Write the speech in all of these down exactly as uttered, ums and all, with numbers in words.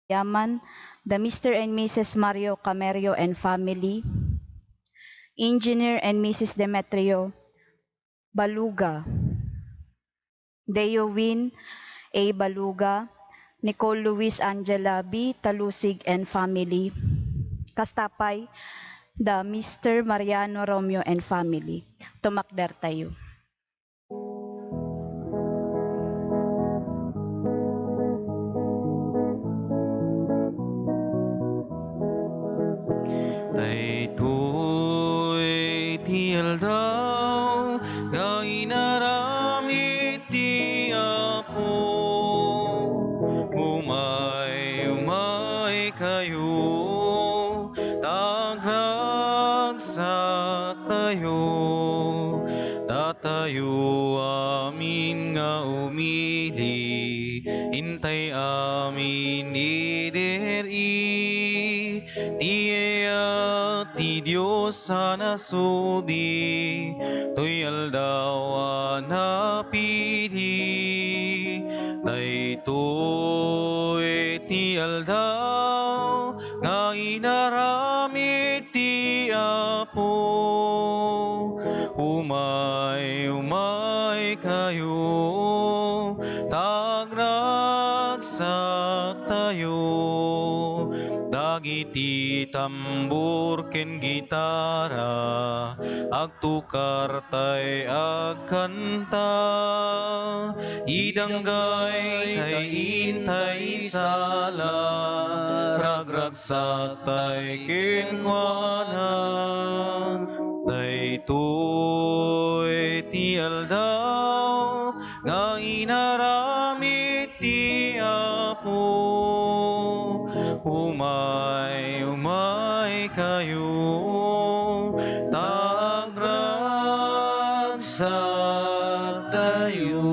Yaman, the Mister and Missus Mario Camerio and family, Engineer and Missus Demetrio Baluga, Deo Win A Baluga, Nicole Luis Angela B Talusig and family. Kasta pay, the Mister Mariano Romeo and family. Tumakder tayo. Daytoy ti aldaw nga inaramid ti Apo. Umay, umay kayo, ta agragsak tayo. Datayo amin nga umili, intay amin idi ri. Ti ayat ti Dios a nasudi, toy aldaw a napili. Daytoy ti aldaw nga inaramid ti Apo. Umay, umay kayo, ta agragsak tayo. Dagiti tambor ken gitara, agtukar tay agkanta. Idanggay tay intay isala, ragragsak tay kenkuana. Daytoy ti aldaw nga inaramid ti Apo. Umay, umay kayo, ta agragsak tayo.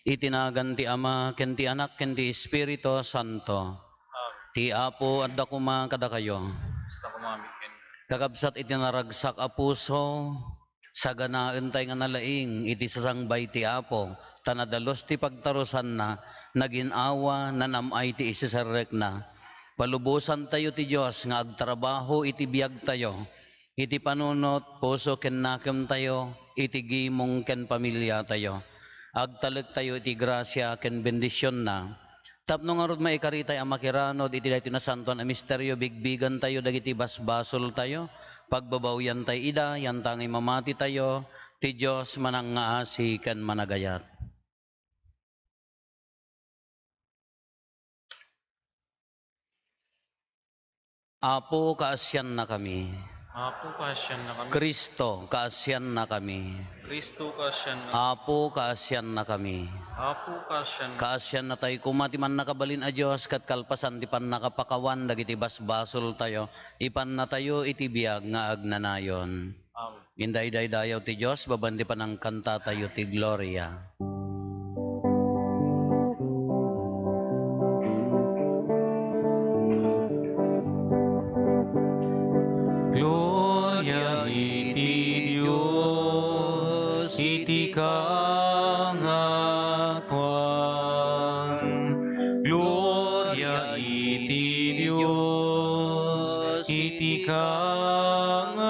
Iti nagan ti Ama, ken ti Anak, ken ti Espiritu Santo. Amen. Ti Apo adda koma kadakayo. Sa kumamit ken. Kakabsat iti naragsak a puso, saganaentayo nga nalaing iti sasangbay ti Apo, ta nadalus ti pagtarusanna, nagin-awa, nanam-ay ti isiserrekna. Palubosantayo ti Dios nga agtrabaho iti biagtayo, iti panunot, puso ken nakemtayo, iti gimong ken pamiliatayo. Agtalektayo iti grasia ken bendisionna. Tapno ngarud maikaritay a makiranod iti daytoy nasantoan a misterio, bigbigantayo dagiti basbasoltayo, pagbabawiantay ida, yantangay mamatitayo, ti Dios manangngaasi ken managayat. Apo, kaasiannakami. Apo, kaasiannakami. Cristo, kaasiannakami. Cristo, kaasiannakami. Apo, kaasiannakami. Apo, kaasian- Kaasiannatayo koma ti Mannakabalin a Dios, ket kalpasan ti pannakapakawan dagiti basbasoltayo, ipannatayo iti biag nga agnanayon. Amen. Indaydaydayaw ti Dios, babaen ti panangkantatayo ti gloria. Gloria iti Dios iti kangatoan. Gloria iti Dios iti kangatoan.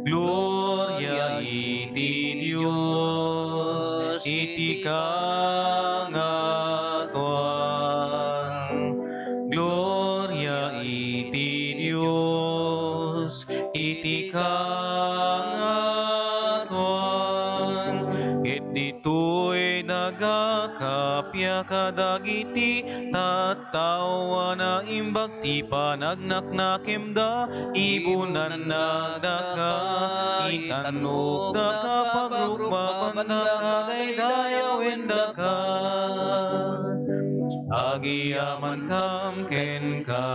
Gloria iti Dios iti kangatoan. Gloria iti Dios iti kangatoan. Ket ditoy nagakappia kadagiti tattao a naimbag ti panagnaknakemda, ibunannakdaka, itannokdaka, pagrukmabannaka, daydayawendaka. Agyamankam kenka,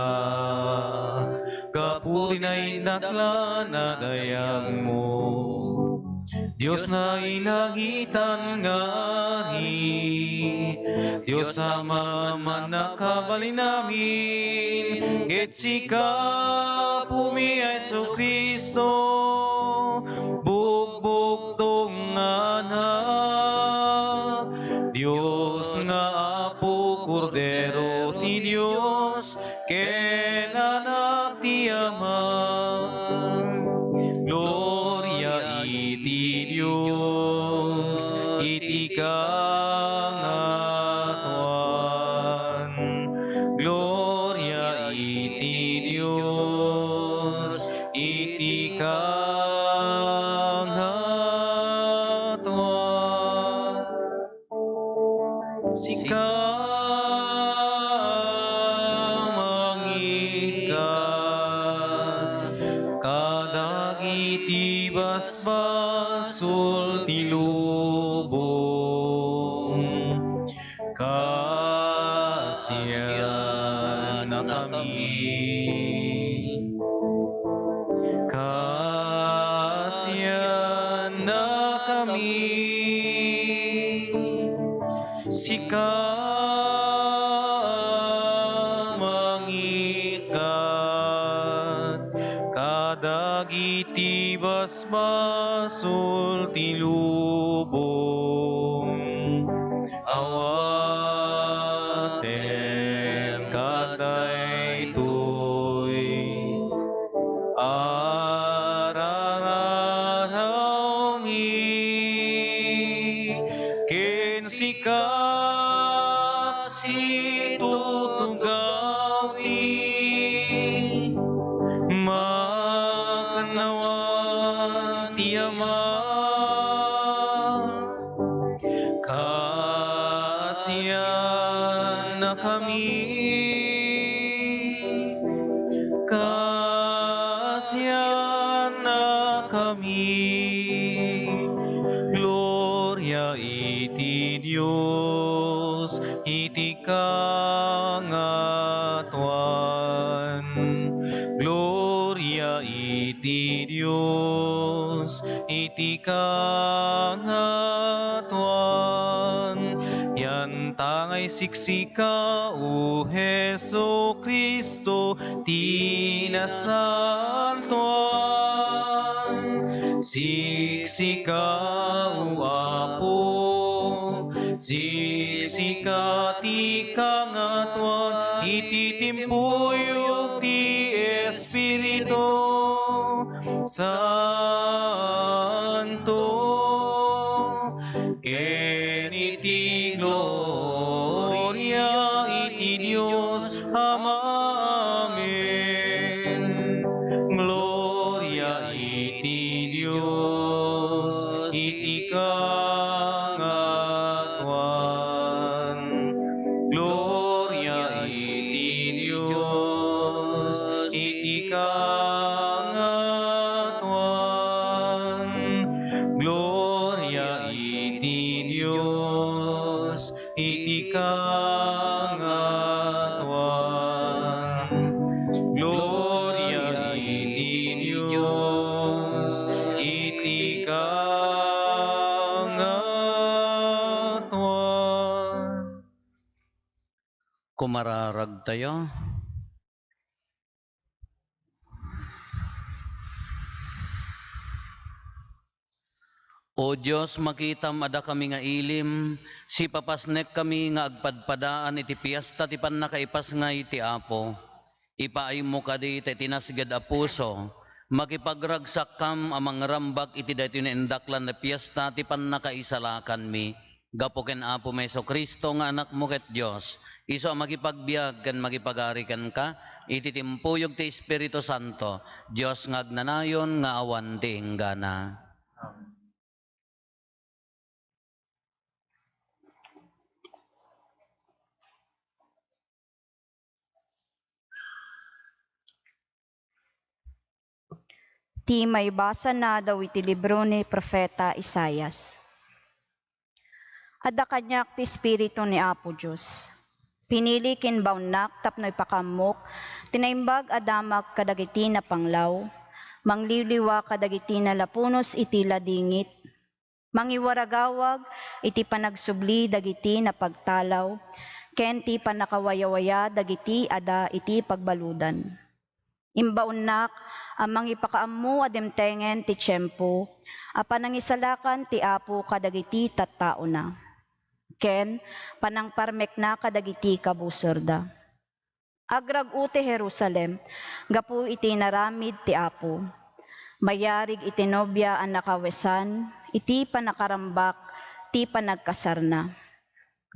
gapu ti naindaklan a dayagmo. Dios nga inagitan nga Ari, Dios a Ama a Mannakabalin amin, ket sika, Apomi a Jesu-Cristo, bugbugtong nga Anak, Dios nga ken Anak ti Ama. Gloria iti Dios iti kangatoan. Gloria iti Dios iti kangatoan. Sika mangikkat kadagiti basbasol ti lubong. Kaasiannakami. Kaasiannakami. Sika mangikkat kadagiti basbasol ti lubong. Awatenka daytoy. Arararawmi ken sika situtugawi. Makannawan ti Ama. Kaasiannakami. Kaasiannakami. Gloria iti Dios iti kangatoan. Gloria iti Dios iti kangatoan. Yantangay siksika, O Jesu-Cristo, ti nasantoan. Siksika, O Apo, siksika ti kangatoan iti timpuyog ti Espiritu Santo. Ken iti gloria iti Dios Ama. Amen. Gloria iti Dios iti kangatoan. Gloria iti Dios iti kangatoan. Gloria iti Dios iti kangatoan. Gloria iti Dios iti kangatoan. Kumararagtayo. O Dios, makitam a dakami nga ilim, sipapasnekkami nga agpadpadaan iti piesta ti pannakaipasngay ti Apo. Ipaaymo kadi ta iti nasged a puso, makipagragsakkam a mangrambak iti daytoy naindaklan a piesta ti pannakaisalakanmi. Gapu ken Apomi Jesu-Cristo nga Anakmo ket Dios, isu a makipagbiag ken makipagari kenka iti timpuyog ti Espiritu Santo, Dios nga agnanayon nga awan ti inggana. Ti maibasana daw iti libro ni Profeta Isaias. Adda kaniak ti Espiritu ni Apo Dios. Pinili ken baonnak tapno ipakaammok ti naimbag a damag kadagiti napanglaw, mangliwliwa kadagiti nalapunos iti ladingit, mangiwaragawag iti panagsubli dagiti napagtalaw, ken ti pannakawayawaya dagiti adda iti pagbaludan. Imbaonnak a mangipakaammo a dimtengen ti tiempo a panangisalakan ti Apo kadagiti tattaona, ken panangparmekna kadagiti kabusorda. Agrag-o ti Jerusalem gapu iti inaramid ti Apo. Mayarig iti nobia a nakawesan iti pannakarambak ti panagkasarna.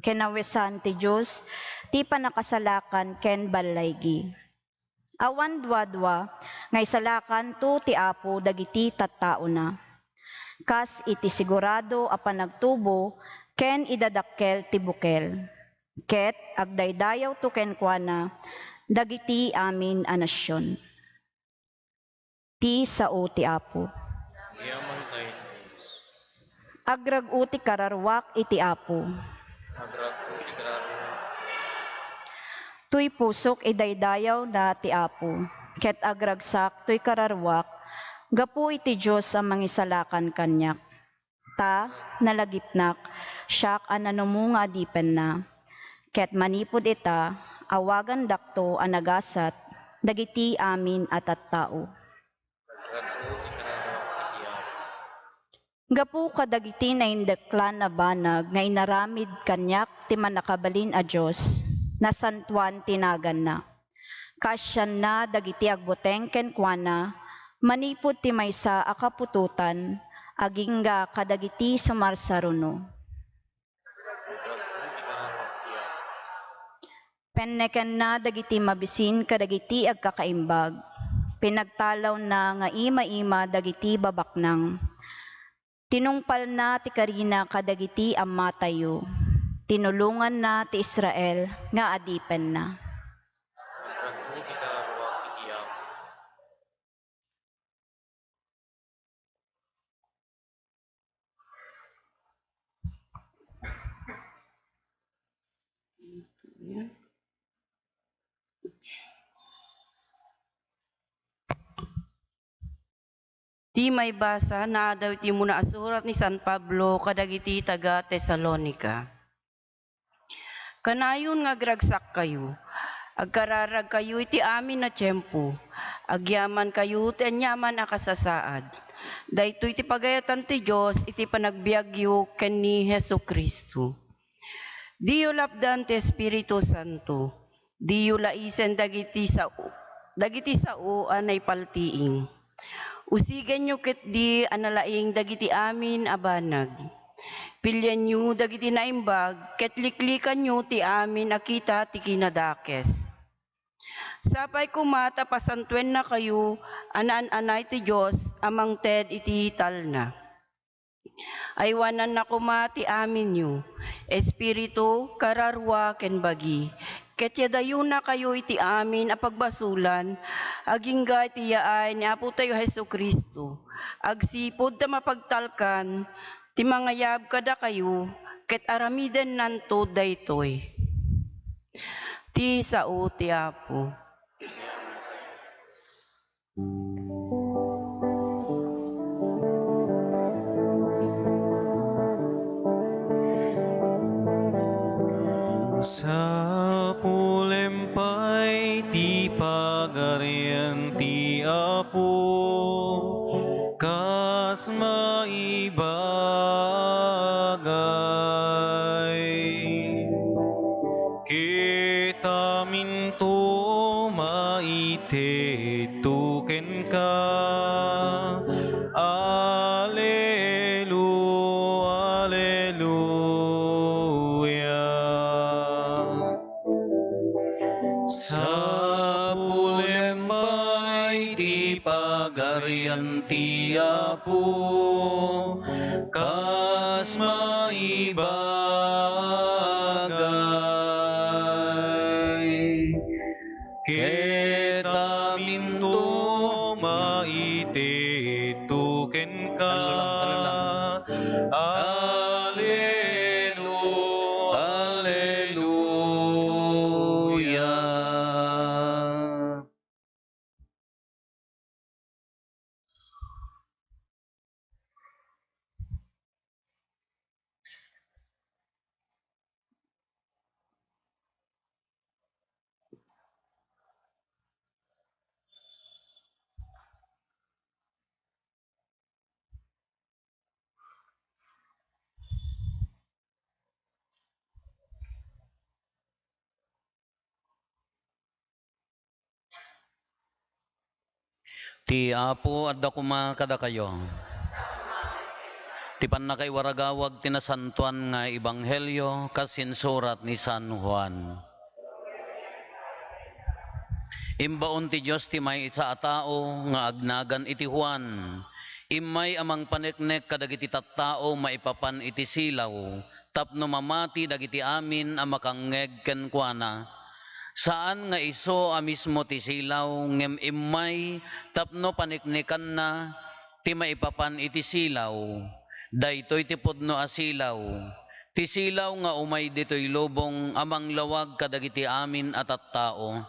Kinawesan ti Dios ti pannakasalakan ken ballaygi. Awan duadua nga isalakanto ti Apo dagiti tattaona. Kas iti sigurado a panagtubo ken idadakkel ti bukel. Ket agdaydayawto kenkuana dagiti amin a nasion. Ti sao ti Apo. Yaman tayo. Agrag-o ti kararuak iti Apo. Agrag-o ti kararuak. Toy pusok idaydayawna ti Apo, ket agragsak toy kararuak gapu iti Dios a mangisalakan kaniak. Ta, nalagipnak, siak a nanumo nga adipenna. Ket manipud ita, awagandakto a nagasat dagiti amin a tattao. Gapu kadagiti naindaklan a banag nga inaramid kaniak ti Mannakabalin a Dios, nasantoan ti naganna. Kaasianna dagiti agbuteng kenkuana manipud ti maysa a kaputotan agingga kadagiti sumarsaruno. Pennekenna dagiti mabisin kadagiti agkakaimbag. Pinagtalawna nga ima-ima dagiti babaknang. Tinungpalna ti karina kadagiti ammatayo. Tinulonganna ti Israel nga adipenna. Ti maibasa, naadaw iti umuna a surat ni San Pablo kadagiti taga-Tesalonica. Kanayon nga agragsakkayo, agkararagkayo iti amin a tiempo, agyamankayo ti aniaman a kasasaad. Daytoy ti pagayatan ti Dios iti panagbiagyo ken ni Jesu-Cristo. Diyo lapdan ti Espiritu Santo. Diyo laisen dagiti sao, dagiti sao a naipaltiing. Usigenyo ketdi a nalaing dagiti amin a banag. Pilienyo dagiti naimbag ket liklikanyo ti amin a kita ti kinadakes. Sapay koma ta pasantuennakayo a naan-anay ti Dios a mangted iti talna. Aywananna koma ti aminyo, espiritu, kararua, ken bagi, ket yadayonakayo iti amin a pagbasolan agingga iti yaay ni Apotayo Jesu-Cristo, agsipud ta mapagtalkan ti mangayab kadakayo, ket aramidennanto daytoy. Ti sao ti Apo. Sapulem pay ti Pagarian ti Apo, kas maibagay. Ket aminto maitedto kenka. Alelu-, Aleluya. Sapulem pay ti Pagarian ti Apo, kas maibagay. Ket aminto maitedto kenka. Tallo lang, tallo lang. Alelu-, Aleluya. Ti Apo adda koma kadakayo. Ti pannakaiwaragawag ti nasantoan nga ebanghelio kas insurat ni San Juan. Imbaon ti Dios ti maysa a tao nga agnagan iti Juan. Immay a mangpaneknek kadagiti tattao maipapan iti silaw tapno mamati dagiti amin a makangngeg kenkuana. Saan nga isu a mismo ti silaw, ngem immay tapno paneknekanna ti maipapan iti silaw. Daytoy ti pudno a silaw, ti silaw nga umay ditoy lubong a manglawag kadagiti amin a tattao.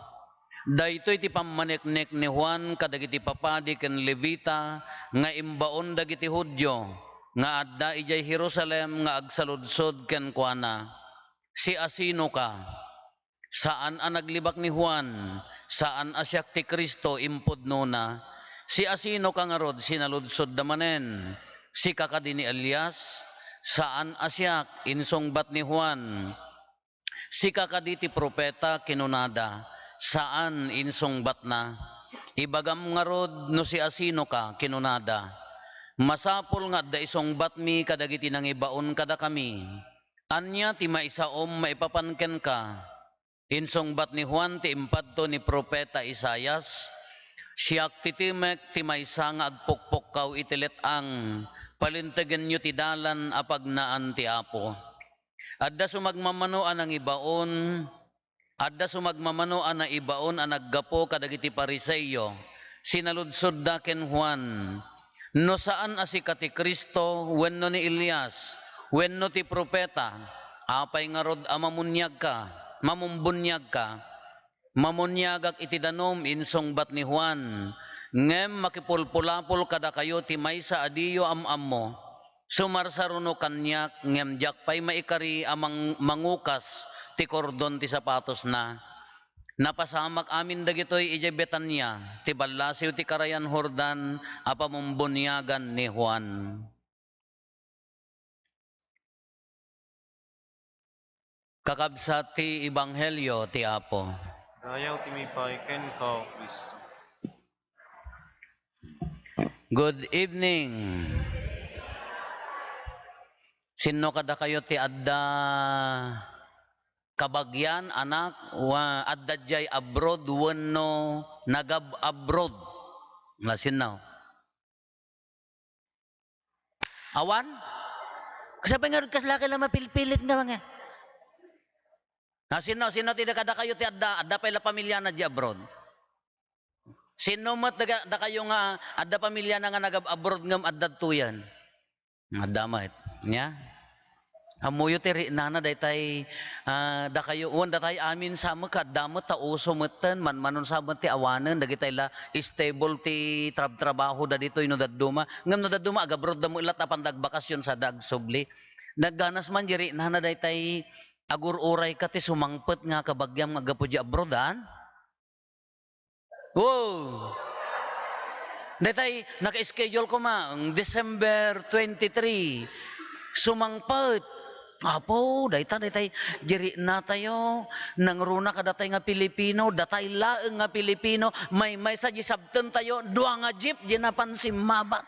Daytoy ti pammaneknek ni Juan kadagiti papadi ken Levita nga imbaon dagiti Judio nga adda idiay Jerusalem nga agsaludsod kenkuana, "Siasinoka?" Saan a naglibak ni Juan, saan a siak ti Cristo, impudnona. Siasinoka ngarud, sinaludsodda manen. Sika kadi ni Elias? Saan a siak, insungbat ni Juan. Sika kadi ti propeta, kinunada. Saan, insungbatna. Ibagam ngarud no siasinoka, kinunada. Masapul nga adda isungbatmi kadagiti nangibaon kadakami. Ania ti maisaom maipapan kenka? Insungbat ni Juan ti impadto ni Profeta Isaias, "Siak ti timek ti maysa nga agpukpukkaw iti let-ang, palintegenyo ti dalan a pagnaan ti Apo." Adda sumagmamano a nangibaon, adda sumagmamano a naibaon a naggapu kadagiti Fariseo. Sinaludsodda ken Juan, "No saan a sika ti Cristo, wenno ni Elias, wenno ti profeta, apay ngarud a mamuniagka, mamumbuniagka?" "Mamuniagak iti danum," insungbat ni Juan, "ngem makipulpulapol kadakayo ti maysa a diyo am-ammo. Sumarsaruno kaniak, ngem diak pay maikari a mang-, mangukas ti kordon ti sapatosna." Napasamak amin dagitoy idiay Betania, ti ballasiw ti Karayan Jordan a pamumbuniagan ni Juan. Kakabsat ti Ebanghelio ti Apo. Dayaw ti mipay kenka, O Cristo. Good evening. Sinno kadakayo ti adda kabagian, anak, wa-, adda diay abroad wenno nagab-abroad? Nga sinno? Awan? Kasabay nga, kas laki lang mapilpilit nga mga. Ah, sino, sino ti kadakayo ti adda, adda pay la pamiliana di abroad? Sino met daga-, dakayo nga adda pamiliana nga nagab-abroad ngem adda tuyan? Adda met. Nya? Ammoyo ti riknana daytay, ah, dakayo, wen datay amin sa met, adda met ta uso metten, manmanon sa met ti awanen, dagitay la stable ti trab-, trabaho da ditoy no dadduma. Ngem no dadduma, agabroad da met lat apan da agbakasyon sa da agsubli. Nagganas man di riknana daytay agur-uray ka ti sumangpet nga kabagiam nga aggapu di abroad, an? Wow! Daytay, naka-schedule koma, December twenty-three. Sumangpet. Apo, dayta, daytay, diri natayo. Nangruna kadatay nga Pilipino, datay laeng nga Pilipino, maymaysa di sabten tayo, dua nga jeep, di napan simmabat.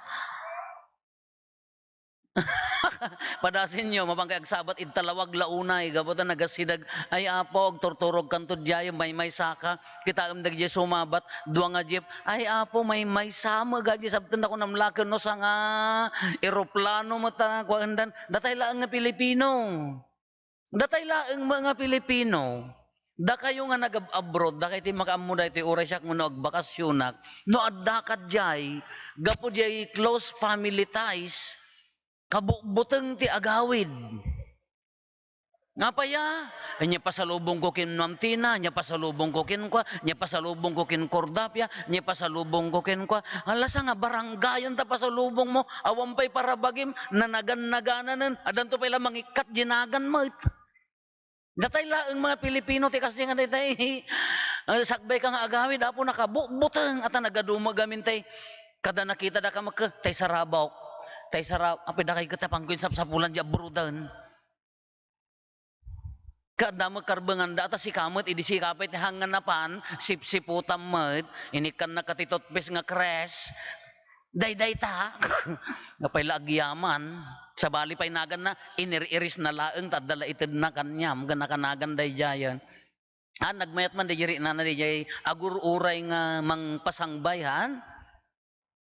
Padasinyo, mapan kay agsabat id talawag la unay, gapu ta nagasidag, "Ay, Apo, agturturog kanto diay, maymaysa ka." Kitaem dagiti sumabat, dua nga jeep, "Ay, Apo, maymaysa met, gapu sabten ako namlaken no sanga eroplano met ta kuaendan." Datay laeng nga Pilipino. Datay laeng met nga Pilipino, dakayo nga nagab-abroad, dakayo ti makaammo daytoy uray siak nga no agbakasyonak, no adda kadiay, gapu diay close family ties, kabukbuteng ti agawid. Ngapay a? Ania pasalubong ko ken Ma'am Tina, ania pasalubong ko ken kua, ania pasalubong ko ken Cordapia, ania pasalubong ko ken kua. Ala, sanga barangayan ta pasalubong mo, awan pay parabagim, nanagan-nagananen, addanto pay la mangikkat di nagan met. Datay laeng mga Pilipino ti kasdi nga daytay, eh, sakbay ka nga agawid, Apo, nakabukbuteng, ata nagaduma gamin tay, kada nakita da ka magka, tay sarabaw, tay sara-, apay dakay ket apanko insapsapulan di abroaden. Kaadda met karbenganda, ta sika met, idi sika pay ti hang nga napan, sipsiputam met, inikkannak ti toothpaste nga Crest, daydayta. Apay la agyaman. Sabali pay naganna, inir-irisna laeng, ta adda la itedna kaniam, ken nakanagan daydiayen. Ah, nagmayat man daydiay riknana daydiay agur-uray nga mangpasangbay, haan?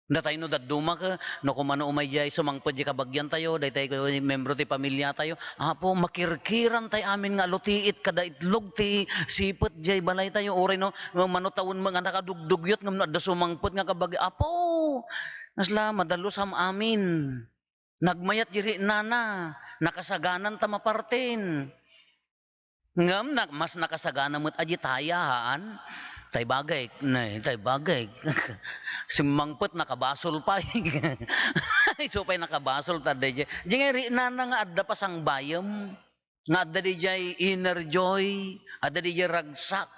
Datay no dadduma ket, no kumano umay diay sumangpet diay kabagiantayo, daytay ket membro ti pamiliatayo, Apo, makirkirantay amin nga alutiit kada itlog ti sipet diay balaytayo, uray no, no mano tawen met nga nakadugdugyot ngem no adda sumangpet nga kabagi-, Apo, kasla madalus am amin. Nagmayat diay riknana, nakasagananta mapartin. Ngem na-, mas nakasagana met a di taya, haan? Tay bagayk, nay, tay bagayk. Simmangpet, nakabasol pay. Isu pay nakabasol, ta adda diay. Diay nga riknana nga adda pasangbayem, nga adda diay inner joy, adda diay ragsak,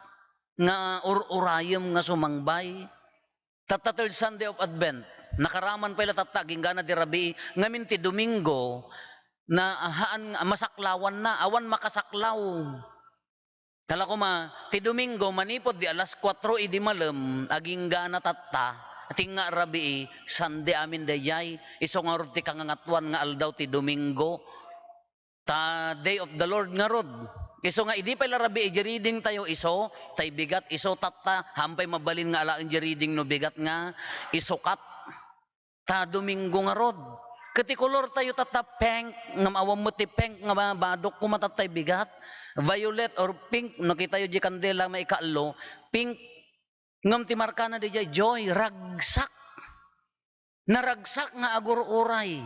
nga ur-urayem nga sumangbay. Tatta third Sunday of Advent, nakaraman pay la tatta, aginggana di rabii, ngamin ti Domingo, na, haan, masaklawanna, awan makasaklaw. Kala koma, ti Domingo, manipud di alas kuatro idi malem, aginggana tatta, ti nga rabii, Sunday amin daydiay, isu ngarud ti kangangatoan nga aldaw ti Domingo. Ta day of the Lord ngarud. Isu nga idi pay la rabii diay reading tayo, isu, tay bigat, isu, tatta, haan pay mabalin nga alaen diay reading no bigat nga isukat. Ta Domingo ngarud. Ket ti kolor tayo tatta pink, ngem awan met ti pink nga ma-, madok koma tattay bigat. Violet or pink, no kitayo diay kandela maikaallo, pink. Ngem ti markana diay joy, ragsak. Naragsak nga agur-uray.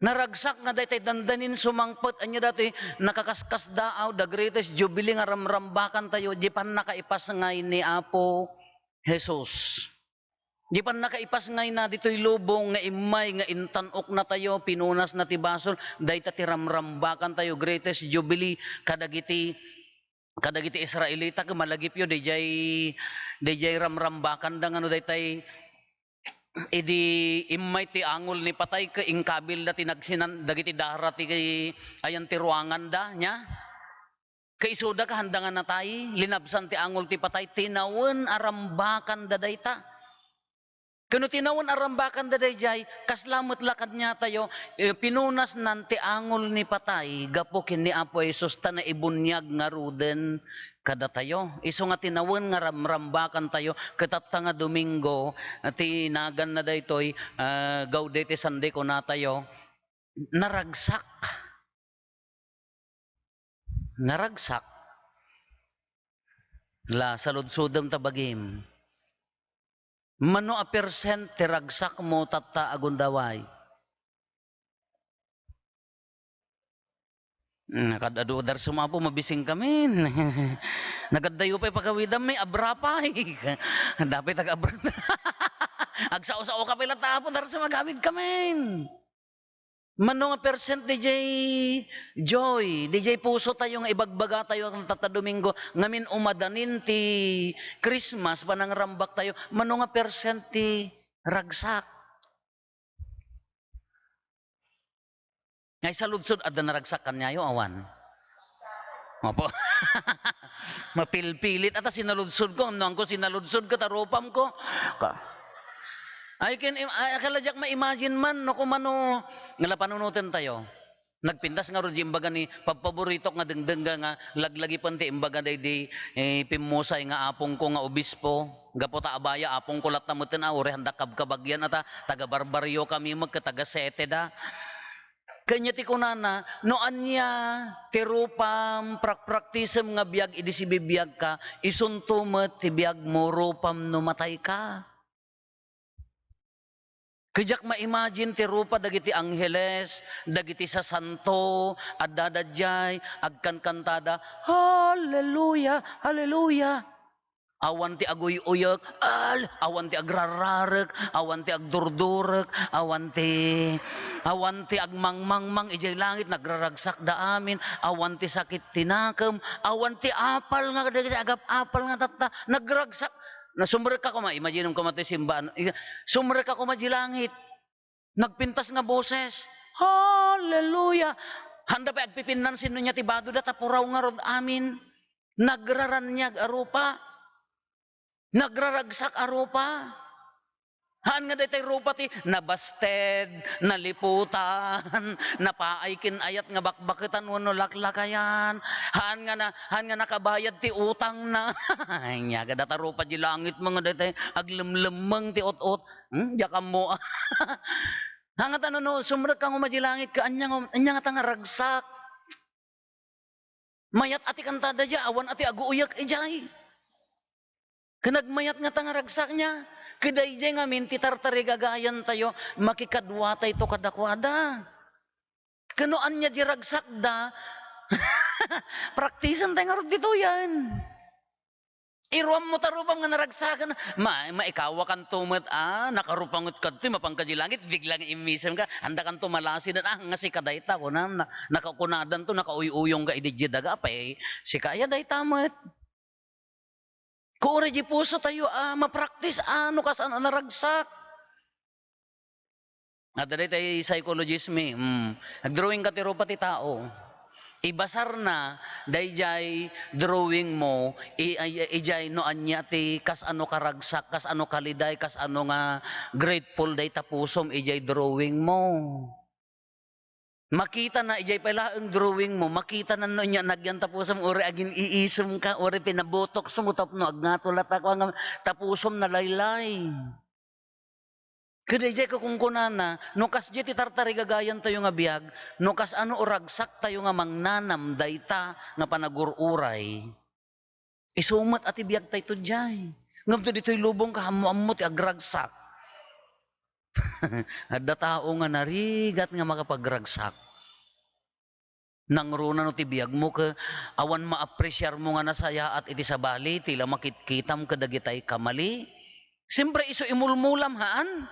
Naragsak nga daytay dandanin sumangpet. Ania datoy nakakaskasdaaw, the greatest jubilee nga ramrambakantayo, di pannakaipasngay ni Apo Jesus. Di pannakaipasngayna ditoy lubong nga immay nga intan-oknatayo, pinunasna ti basol, dayta ti ramrambakantayo, greatest jubilee kadagiti, kadagiti Israelita, ket malagipyo, daydiay, daydiay ramrambakanda nga no daytay idi immay ti angol ni patay ket inkabilda ti nagsinan-, dagiti dara ti ayan ti ruanganda, nia? Kaisuda, kahanda nga natay, linabsan ti angol ti patay, tinawen a rambakanda dayta. Ket no tinawen a rambakanda daydiay, kasla met la kaniatayo, eh, pinunasnan ti angol ni patay gapu ken ni Apo Jesus ta naibuniag ngaruden kadatayo. Isu nga tinawen nga ramrambakantayo, ket tatta nga Domingo, ti naganna daytoy, ah, Gaudete Sunday kunatayo, naragsak. Naragsak. La, saludsodem ta bagim. Mano a percent ti ragsakmo tatta a gundaway? Hmm, kad-adu, Darsum, Apo, mabisingkamin. Nagaddayo pay pagawidam, may abra pay. Dapay taga-abra. Agsao-sao ka pay latta, Apo, Darsum, agawidkamin. Mano nga percent diay joy, diay pusotayo nga ibagbagatayo tatta Domingo, ngamin umadanin ti Christmas, panangrambaktayo, mano nga percent ti ragsak? Nga isaludsod, adda naragsak kaniayo, awan? Opo. Mapilpilit. Ata sinaludsodko, ngem no haanko sinaludsodko, ta rupamko. Ka-, ay, ken, im-, ay, akala diak ma-imagine man, no, kumano, nga la panunotentayo. Nagpintas ngarud diay imbaga ni pabpaboritok nga dengdengga nga laglagipen ti imbaga daydi, eh, pimmusay nga apongko nga obispo. Gapu ta abaya, apongko latta metten a, uray handak kabkabagian a ta, taga-Barbarrio kami met ket taga-Sete da. Kanya ti kunana, no ania ti rupam, prakpraktisem nga biag idi sibibiagka, isunto met ti biagmo, rupam no matayka. Ket diak ma-imagine ti rupa dagiti angheles, dagiti sasanto, adda daydiay, agkankantada, "Hallelujah, hallelujah." Awan ti aguy-uyek, al-, awan ti agrarrarek, awan ti agdurdurek, awan ti, awan ti agmangmangmang idiay langit, nagraragsakda amin, awan ti sakit ti nakem, awan ti apal nga dagiti agap-apal nga tatta, nagragsak. Na, sumrekka koma, imaginem koma ti simbaan. Sumrekka koma di langit. Nagpintas nga boses, "Hallelujah!" Haanda pay agpipinnan sinno nia ti badoda, ta puraw ngarud amin. Nagraraniag a rupa. Nagraragsak a rupa. Haan nga daytay rupa ti nabasted, naliputan, napaay ken ayat nga bakbaketan wenno laklakayan. Haan nga na, haan nga nakabayad ti utangna. Ania nga data rupa di langit nga daytay aglemlemmeng ti ut-ut. Hmm, diak ammo. Haan nga ta no, no, sumrekka nga uma di langit ket ania nga, ania nga ta nga ragsak. Mayat a ti kanta daydiay, awan a ti aguyak idiay. Ket nagmayat ngata nga ragsak nia, ket daydiay ngamin ti tartarigagayantayo, makikaduatayto kadakuada. Ket no ania di ragsakda, praktisentayo ngarud ditoyen. Iruammo ta rupam nga naragsakan, ma-, maikawakanto met a, nakarupa nget kadtoy, mapanka di langit, biglang immisemka, andakanto malasiden, ah, nga sika dayta, kunam, na-, nakakunadanto, nakauyuyongka idi diay daga, apay, sika aya dayta met. Ket uray di pusotayo a mapraktis a no kasano a naragsak. Adda daytay psychologist mi, mm, nagdrawingka ti rupa ti tao. Ibasarna daydiay drawingmo, i-, ay-, idiay no ania ti kasano karagsak, kasano kaliday, kasano nga grateful dayta pusom idiay drawingmo. Makitana idiay pay laeng drawingmo, makitana no ania nagyan ta pusom, uray agin-iisemka, uray pinabotoksmo tapno agngato latta, kua nga ta pusom nalaylay. Ket daydiay ket kunkunana, no kasdiay ti tartarigagayantayo nga biag, no kasano ragsaktayo nga mangnanam dayta nga panagur-uray, isu met a ti biagtayto diay. Ngem to ditoy lubong, kaammo-ammo ti agragsak. Adda tao nga narigat nga makapagragsak. Nangruna no ti biagmo ket awan maapresiarmo nga nasayaat iti sabali ti la makitkitam kadagitay kamali? Siempre, isu imulmulam, haan?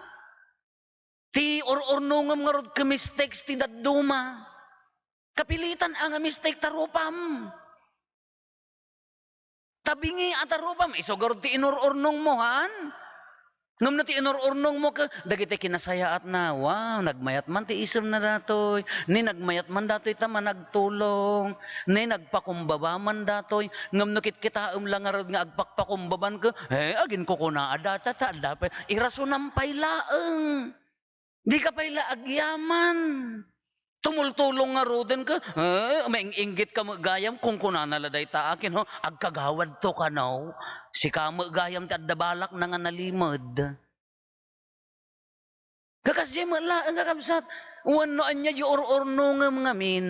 Ti ur-urnongem ngarud ket mistakes ti dadduma. Kapilitan a nga mistake ta rupam. Tabingi a ta rupam, isu garud ti inur-urnongmo, haan? Ngem no ti inur-urnongmo ket dagiti kinasayaatna, wow, nagmayat man ti isemna datoy, ni nagmayat man datoy ta managtulong, ni nagpakumbaba man datoy, ngem no kitkitaem la ngarud nga agpakpakumbaban ket, eh, aginkukuna a data ta adda pay, irasonam pay laeng. Dika pay la agyaman. Tumultulong ngaruden ket, eh, maing-inggitka met gayam, kunkunana la dayta a ken, ho, agkagawadto kano. Sika met gayam ti adda balakna nga nalimed. Ket kasdiay met laeng, kakabsat, wenno ania di ur-urnongem ngamin,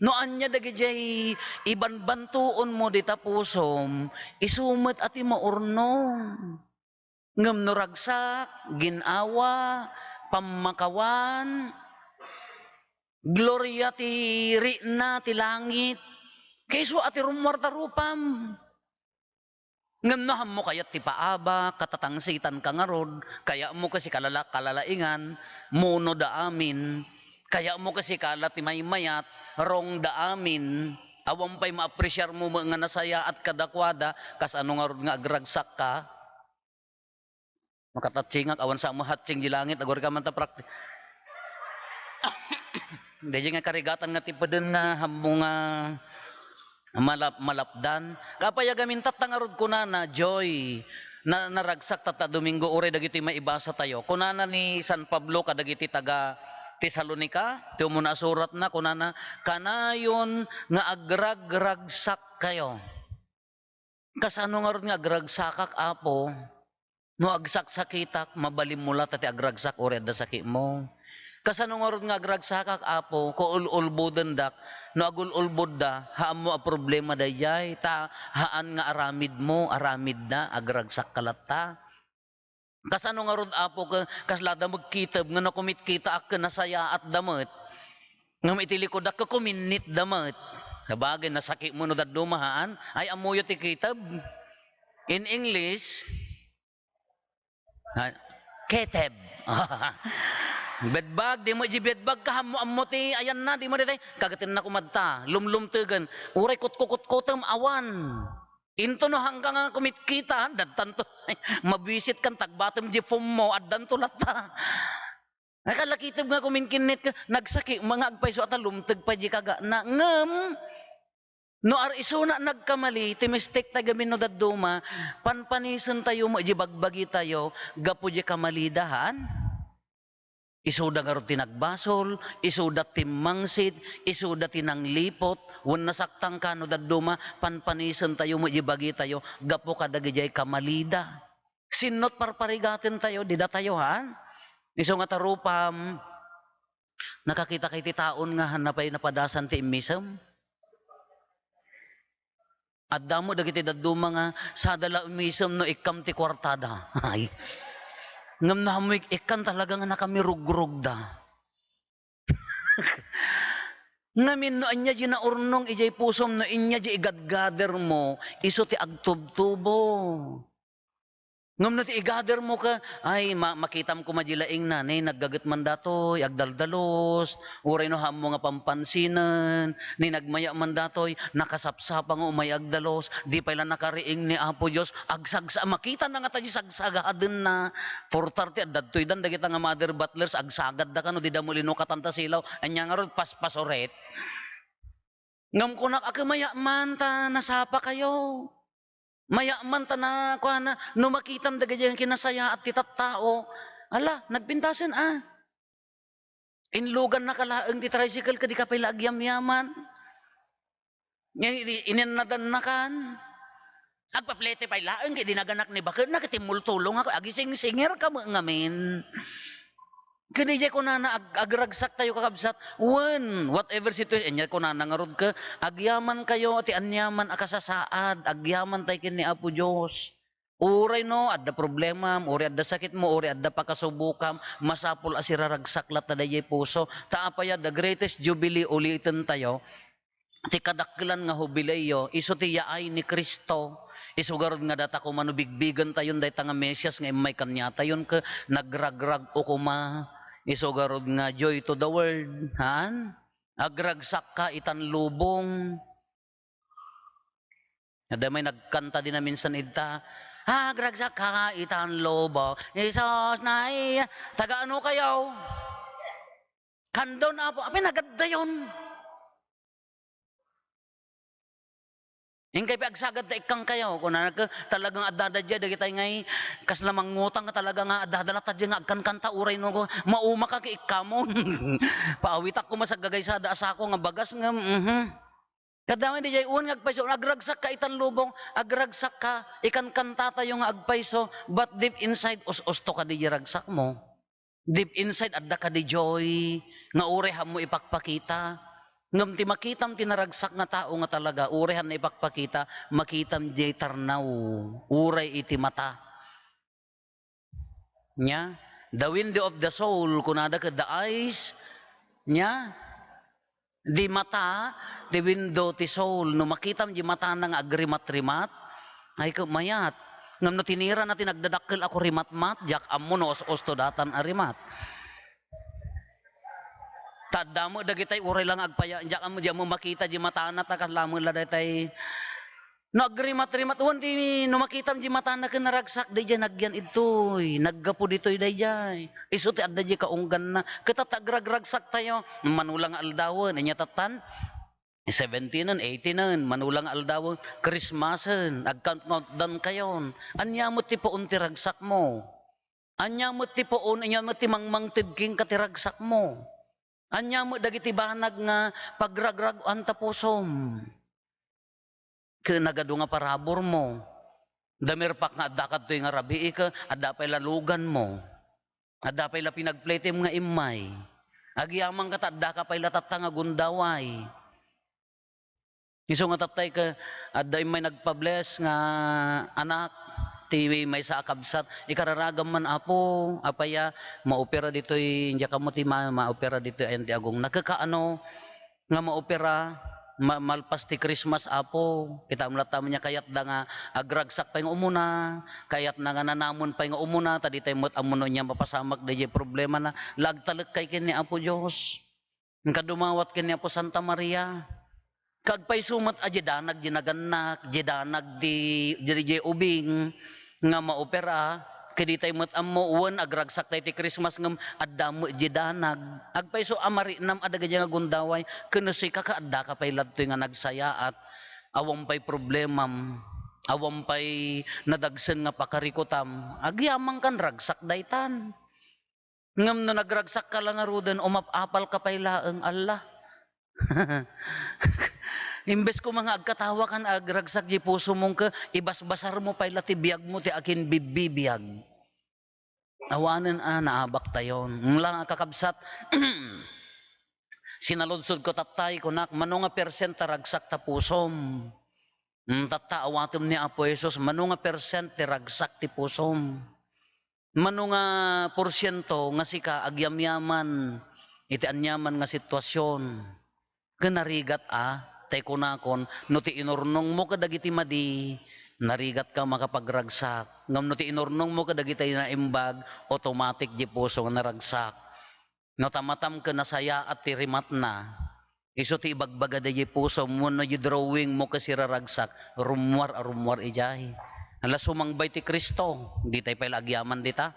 no ania dagidiay ibanbantuonmo dita pusom, isu met a ti maurnong. Ngem no ragsak, gin-awa, pammakawan, gloria ti rikna ti langit, ket isu a ti rummuar ta rupam. Ngem no ammo kayat ti paabak, katatangsitanka ngarud, kayatmo ket sika la kalalaingan, munoda amin, kayatmo ket sika la ti maymayat, rongda amin, awan pay maapresiarmo met nga nasayaat kadakuada, kasano ngarud nga agragsakka? Makatatchingak, awan sa mo hatching di langit, agurka man ta prakti-, daydiay nga karigatan nga ti peden nga ammo nga malap-, malapdan. Kapay a gamintatta ngarud kunana, Joy, na, naragsak tatta Domingo, uray dagiti maibasa tayo. Kunana ni San Pablo kadagiti taga Tesalonica, ti umuna a suratna, kunana, kanayon nga agragragsak kayo. Kasano ngarud nga agragsakak, Apo? No agsaksakitak, mabalinmo latta ti agragsak uray adda sakitmo. Kasano ngarud nga agragsakak, Apo? Kaul-ulbodendak. No agul-ulbodda, haanmo a problema daydiay, ta haan nga aramidmo, aramidda, agragsakka latta. Kasano ngarud, Apo, ke-, kaslada met kiteb nga nakumitkitaak ken nasayaatda met? Ngem iti likudda, kukuminnitda met. Sabagay, nasakitmo no dadduma, haan? Ay, ammoyo ti kiteb? In English, ha, keteb. Bedbag, di mo di bedbag, kaammo-ammo ti ayanna, di mo di tay, kagatenna kumadta, lumlumtegen. Uray kutkukutkutem, awan. Into no, hangka nga kumitkita, dadtanto. Mabisit kan tagbatem di foam mo, addanto latta. Nakalakitab nga kuminkinnit ka, nagsaki, mga agpayso at lumteg pa di kagana. Ngem, no ar-, isuna nagkamali, ti mistake ta gamin no dadduma, panpanisen tayo mo, di bagbagi tayo, gapu di kamalidahan. Isuda ngarud ti nagbasol, isuda timmangsit, isuda ti nanglipot, wen nasaktan ka no dadduma, panpanisen tayo mo, di bagi tayo, gapu kadagijay kamalida. Sinno ti parparigaten tayo, dida tayo, ha? Isu nga tarupam, nakakita kay ti taon nga hanna pay napadasan ti immisem? Adda mo dagiti dadduma nga sada la immisem no ikkam ti kuartada. Ay. Ngem no ammo ik-, ikkan talaga nga nakamirugrugda. Ngamin no ania di naurnong ijay pusom, no ania di igadgader mo, isu ti agtubtubo. Ngem no ti igader mo ka, ay, ma-, makitam koma di laing na, ni naggaget man datoy, agdaldalos, uray no haammo nga pampansinan, ni nagmaya man datoy, nakasapsapa nga umay agdalos, di pay la nakariing ni Apo Dios, agsagsa-, makita na nga ta di sagsagadenna. Four thirty, adda datoy dan, dagita nga mother butlers, agsagadda kano, di da mo linukatan ta silaw, anya ngarud, paspasuret. Ngem kunak, a, maya man ta nasapa kayo. Maya man ta na, kuana, no makitam dagiti kinasayaat ti tattao, ala, nagpintasen, a. Inlugan na ka laeng ti tricycle, kadi ka pay la agyamyaman. Nga, i-, inennadan na kan. Agpaplete pay laeng, kay dinaganak ni baket na, kay timmultulong ako, agisingsingir ka mo ngamin. Kadi jay kunana, ag-, agragsak tayo, kakabsat. Wen, whatever situation, anya kunana ngarud ka, agyaman kayo, ti anyaman a kasasaad, agyaman tayo ken ni Apo Dios. Uray no, adda problemam, uray adda sakitmo, uray adda pakasubukam, masapul a siraragsak latta dayjay puso. Ta apay a, the greatest jubilee, uliten tayo, ti kadakkelan nga hubileyo, isu ti yaay ni Cristo. Isu garud nga data koma no bigbigen tayon dayta nga Mesias nga immay kaniatayon ket nagragrag-o koma. Isu garud nga joy to the world. Haan? Agragsak ka itan lubong. Adda may nagkanta din na minsan idta, "Agragsak ka itan lubong." Jesus na iya. Taga ano kayo? Kandon, Apo. Apay, nagaddayon. Inkay pay agsagad ta ikkan kayo. Kuna ka, talagang adda da dagitay ngay, kasla mangutang nga talaga nga adda da latta nga agkankanta, uray no, mauma ka ki ikkamon. Paawitak ko masagagay sada asako nga bagas nga, mhm. Kadamay di jay, wen nga agpayso, agragsak ka itan lubong, agragsak ka, ikankanta tayo nga agpayso, but deep inside, us-usto ka di ragsak mo. Deep inside, adda ka di joy, nga uray haanmo ipakpakita. Ngem ti makitam ti naragsak nga tao nga talaga, uray haanna ipakpakita, makitam jay tarnaw, uray iti mata. Nya, the window of the soul, kunada ket the eyes, nya, di mata, the window ti soul. No makitam di matana nga agrimat-rimat, ay ket mayat. Ngem no tinirana ti nagdadakkel a kurimatmat, diak ammo no us-usto datan a rimat. Ta adda met dagitay uray la nga agpaya-, diak ammo, diak ammo makita di matana, ta kasla met la daytay. No agrimat-rimat, wen ti, no makitam di matana ken naragsak, dayjay nagyan idtoy, naggapu ditoy dayjay. Isu ti adda di kaungganna. Ket ta agragragsak tayo, manula nga aldawen, ania tattan? Seventeenan, eighteenan, manula nga aldawen, Christmasen, agcount-countdown kayon. Ania met ti puon ti ragsak mo? Ania met ti puon, ania met ti mangmangted kenka ti ragsak mo? Ania met dagiti banag nga pagragrag-an ta pusom? Ken nagadu nga parabur mo. Damirpak nga adda kadtoy nga rabii ket adda pay la lugan mo. Adda pay la pinagpletem nga immay. Agyamanka ta adda ka pay la tatta nga gundaway. Isu nga tattay ket adda immay nagpa-bless nga anak ti maysa a kabsat. Ikararagam man, Apo, apay a, maopera ditoy, indiak ammo ti ma-, maopera ditoy ayan ti agongna. Ket kaano nga maopera, ma-, malpas ti Christmas, Apo? Kitaem latta met nia kayatda nga agragsak pay nga umuna, kayatna nga nanamon pay nga umuna, ta ditay met ammo no ania mapasamak dayjay problemana. La agtalek kay ken ni Apo Dios. Inka dumawat ken ni Apo Santa Maria. Kagpayso met a di danag di nagannak, di danag di, di, di ubing nga maopera, Ket ditay met ammo, wen, agragsak tay ti Christmas ngem adda met diay danag. Agpayso a marinam a dagiti nga gundaway, ken no sika ka, addaka pay ladtoy nga nagsayaat. Awan pay problemam, awan pay nadagsen nga pakarikutam. Agyamangkan, ragsak daytan. Ngem no nagragsakka la ngaruden, umap-apalka pay laeng, Allah. Imbes koma nga agkatawakan, agragsak diay pusom, ket ibasbasarmo pay la ti biagmo ti akinbibibiag. Awanen a naabaktayon. Ngem la, kakabsat, sinaludsodko tatta, kunak, mano nga percent ta ragsak ta pusom? Mm, tatta, awatem ni Apo Jesus, mano nga percent ti ragsak ti pusom? Mano nga porsiento nga sika agyamyaman iti aniaman nga situasion? Ken narigat a, tay kunakon, no ti inurnongmo kadagiti madi, narigatka makapagragsak. Ngem no ti inurnongmo kadagiti naimbag, automatic diay puso nga naragsak. No tamatam ken nasayaat ti rimatna, isu ti ibagbaga daydiay pusom wenno diay drawingmo ket siraragsak, rummuar a rummuar idiay. Ala, sumangbay ti Cristo, ditay pay la agyaman dita.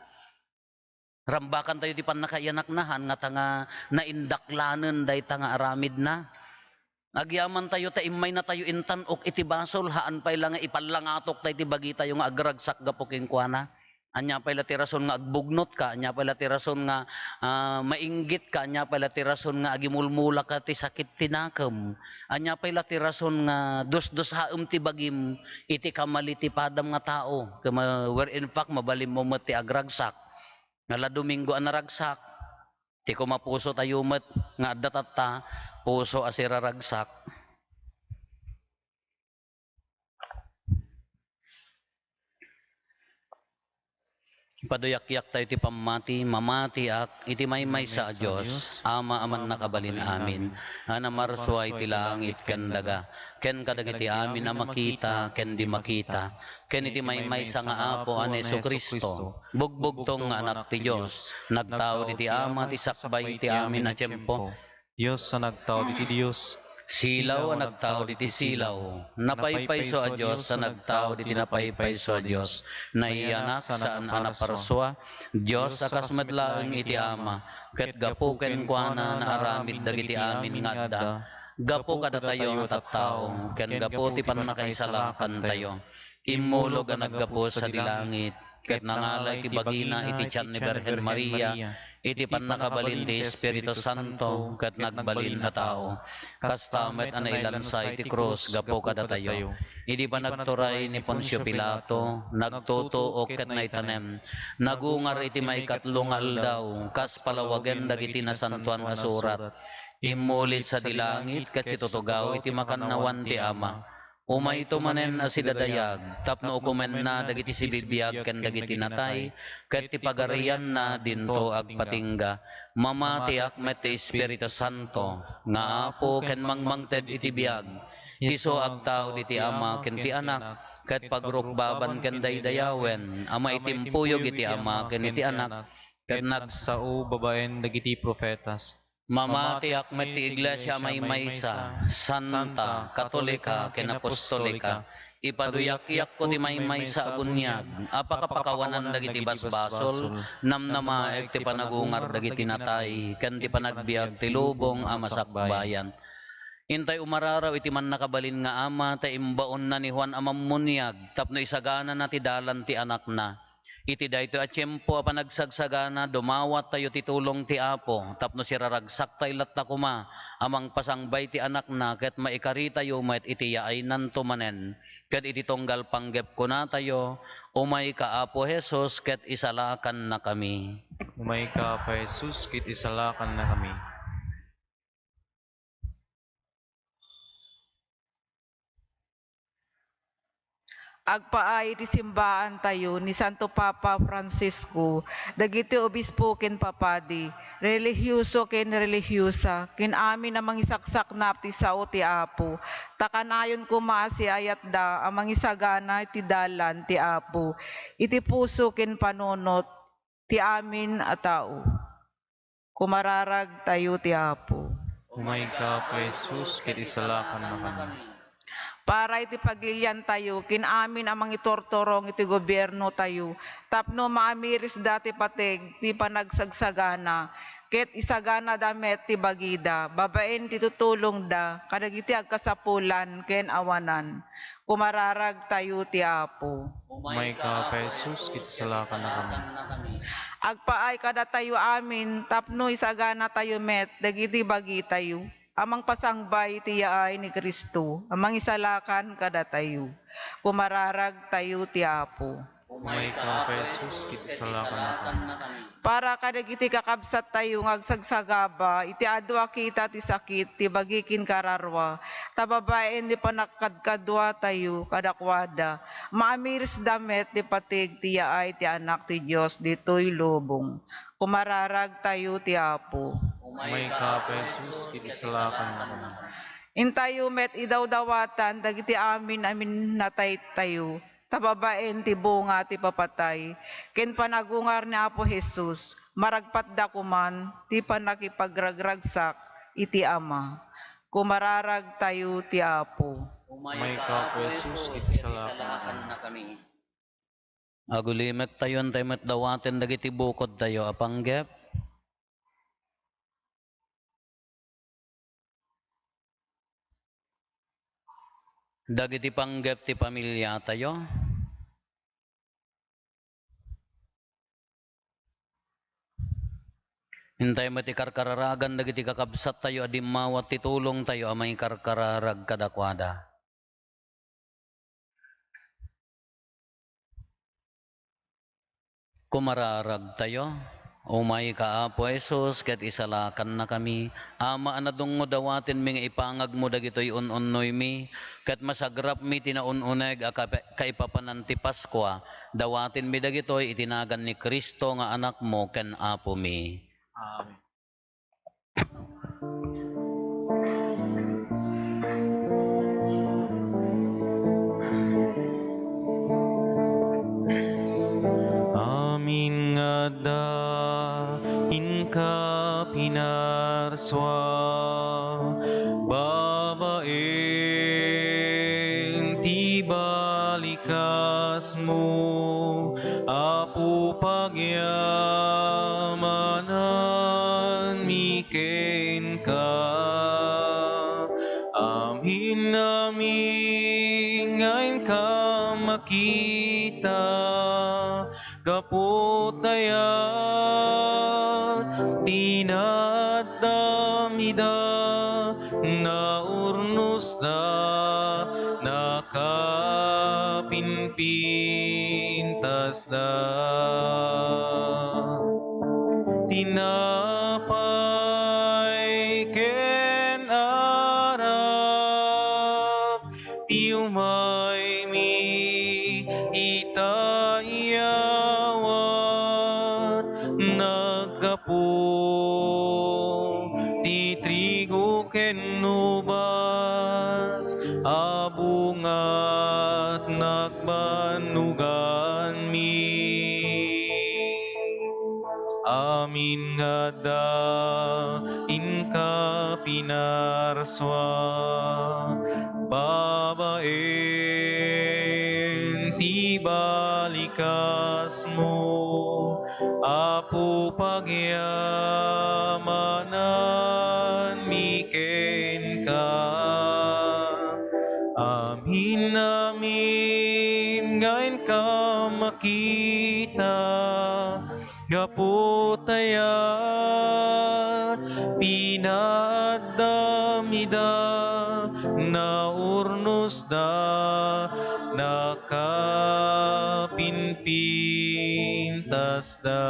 Rambakantayo ti pannakaiyanakna, haan ngata nga naindaklanen dayta nga aramidna. Agyamantayo ta immaynatayo intan-ok iti basol, haan pay la nga ipallangatok tay ti bagitayo nga agragsak gapu kenkuana. Ania pay la ti rason nga agbugnotka? Ania pay la ti rason nga, ah, mainggitka? Ania pay la ti rason nga agimulmulaka ti sakit ti nakem? Ania pay la ti rason nga dusdusaem ti bagim iti kamali ti padam nga tao? Ket ma-, where in fact, mabalinmo met ti agragsak. Nga la Domingo a naragsak, ti koma pusotayo met nga adda tatta, puso a siraragsak. Ipaduyakyaktayo ti pammati, mamatiak iti maymaysa a Dios, Ama a mannakabalin amin, a namarsua iti langit ken daga, ken kadagiti amin a makita ken di makita, ken iti maymaysa nga Apo a ni Jesu-Cristo, bugbugtong nga Anak ti Dios, nagtao diti Ama ti sakbay ti amin a tiempo. Dios a nagtao diti Dios. Silaw a nagtao diti silaw. Napaypayso a Dios a nagtao diti napaypayso a Dios. Nayanak saan a naparsua. Dios a kas met laeng iti Ama. Ket gapu kenkuana naaramid dagiti amin nga adda. Gapu kadatayo a tattao, ken gapu ti pannakaisalakantayo. Immulog a naggapu sadi langit, ket nangala iti bagina iti tian ni Birhen Maria, iti pannakabalin ti Espiritu Santo, ket nagbalin a tao. Kasta met a nailansa iti krus gapu kadatayo. Idi panagturay ni Poncio Pilato, nagtutuok ket naitanem. Nagungar iti maikatlo nga aldaw, kas palawagen dagiti nasantoan a surat. Immuli sadi langit ket situtugaw iti makannawan ti Ama. Umayto manen a sidadayag, tapno ukomenna dagiti sibibiag ken dagiti natay, ket ti pagarianna dinto agpatingga. Mamatiak met ti Espiritu Santo, nga Apo ken mangmangted iti biag. Isu agtao diti Ama ken ti Anak, ket pagrukbaban ken daydayawen a maitimpuyog iti Ama ken iti Anak, ket nagsao babaen dagiti profetas. Mamatiak met ti Iglesia a maymaysa, santa, katolika, ken apostolika. Ipaduyakyakko ti maymaysa a buniag a pakapakawanan dagiti basbasol, namnamaek ti panagungar dagiti natay, ken ti panagbiag ti lubong a masakbayan. Intay umararaw iti mannakabalin nga Ama ta imbaonna ni Juan a Mammuniag tapno isaganana ti dalan ti Anakna. Iti daytoy a tiempo a panagsagsagana, dumawattayo ti tulong ti Apo tapno siraragsaktay latta koma a mangpasangbay ti Anakna ket maikaritayo met iti yaynanto manen ket iti tunggal panggep kunatayo, "Umayka, Apo Jesus, ket isalakannakami." Umayka, Apo Jesus, ket isalakannakami. Agpaay iti simbaantayo ni Santo Papa Francisco, dagiti obispo ken papadi, relihioso ken relihiosa, ken amin a mangisaksaknap ti sao ti Apo, ta kanayon koma a siayatda a mangisagana iti dalan ti Apo, iti puso ken panunot ti amin a tao. Kumararagtayo ti Apo. Umayka, Apo Jesus, ket isalakannakami. para iti pagliliantayo ken amin a mangiturturong iti gobiernotayo, tapno maamirisda ti pateg ti panagsagsagana, ket isaganada met ti bagida babaen ti tutulongda kadagiti agkasapulan ken awanan. Kumararagtayo ti Apo. Umayka, Apo Jesus, ket isalakannakami. Agpaay kadatayo amin tapno isaganatayo met dagiti bagitayo a mangpasangbay iti yaay ni Cristo a mangisalakan kadatayo. Kumararagtayo ti Apo. Umayka, Apo Jesus, ket isalakannakami. Para kadagiti kakabsattayo nga agsagsagaba iti adu a kita ti sakit ti bagi ken kararua, ta babaen ti pannakadkaduatayo kadakuada, maamirisda met ti pateg ti yaay ti Anak ti Dios ditoy lubong. Kumararagtayo ti Apo. Umayka, Apo Jesus, ket isalakannakami. Intayo met idawdawatan dagiti amin a minnataytayo, ta babaen ti bunga ti papatay ken panagungar ni Apo Jesus, maragpatda koman ti pannakipagragragsak iti Ama. Kumararagtayo ti Apo. Umayka, Apo Jesus, ket isalakannakami. Agulimektayo, intay met dawaten dagiti bukodtayo a panggep. Dagiti panggep ti pamiliatayo. Intay met ikarkararagan dagiti kakabsattayo a dimmawat ti tulongtayo a mangikarkararag kadakuada. Kumararagtayo. Umayka, Apo Jesus, ket isalakannakami. Ama a nadungngo, dawatenmi nga ipangagmo dagitoy un-unnoymi, ket masagrapmi ti naun-uneg a kap-, kaipapanan ti Paskua. Dawatenmi dagitoy iti nagan ni Cristo nga Anakmo ken Apomi. Amen. Amin nga adda inka pinarsua, babaen ti balikasmo, Apo, pagyamananmi kenka. Amin-amin nga inka makita, gapu ta aya ti naaddam ida, naurnosda, nakapinpintasda. Tinapay ken arak ti umaymi ita iyawat, naggapu ti trigo ken ubas a bungat nagbannoganmi. Amin nga adda inka pinarsua, babaen ti balikasmo, Apo, pagyamananmi kenka. Amin-amin nga inka makita, gapu ta aya ti naaddam ida, naurnosda, nakapinpintasda.